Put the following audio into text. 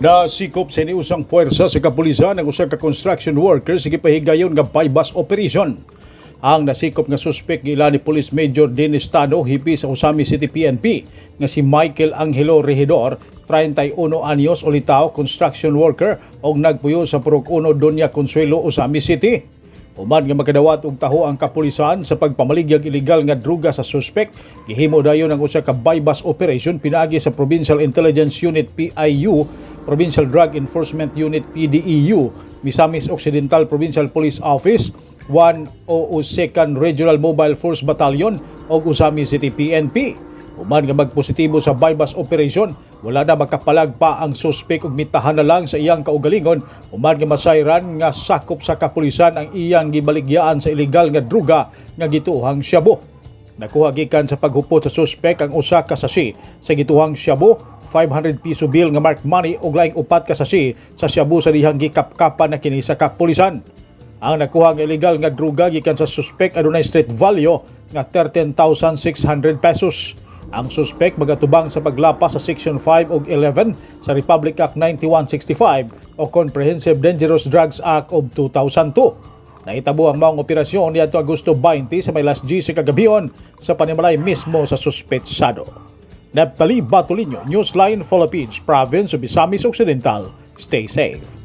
Nasikop sa iniusang puwersa sa kapulisan ang usa ka construction worker sa gipahigayon nga buy-bust operation. Ang nasikop nga suspect giila ni Police Major Dennis Tano, hepe sa Ozamiz City PNP, nga si Michael Angelo Regidor, 31 anyos, ulitawo, construction worker og nagpuyo sa Purok 1, Doña Consuelo, Ozamiz City. Human nga makadawat og taho ang kapulisan sa pagpamaligyag illegal nga druga sa suspect, gihimo dayon ang usa ka buy-bust operation pinaagi sa Provincial Intelligence Unit PIU, Provincial Drug Enforcement Unit PDEU, Misamis Occidental Provincial Police Office, 102nd Regional Mobile Force Battalion ug Ozamiz City PNP. Human nga magpositibo sa buy-bust operation, wala na makapalag pa ang suspek ug mitahan na lang sa iyang kaugalingon human nga masayran nga sakop sa kapulisan ang iyang gibaligyaan sa ilegal nga druga nga gituohang shabu. Nakuha gikan sa paghupot sa suspek ang usa ka sachet sa gituohang shabu, 500 piso bill nga mark money ug laing upat ka sachet sa shabu sa dihang gikapkapan na kini sa kapulisan. Ang nakuha nga illegal nga druga gikan sa suspek adunay street value nga 13,600 pesos. Ang suspek magatubang sa paglapas sa Section 5 ug 11 sa Republic Act 9165 o Comprehensive Dangerous Drugs Act of 2002. Nahitabo ang maong operasyon niadto Agosto 20 sa may alas 10 sa kagabhion sa panimalay mismo sa suspetsado. Neptali Batolino, Newsline Philippines, Province of Misamis Occidental. Stay safe.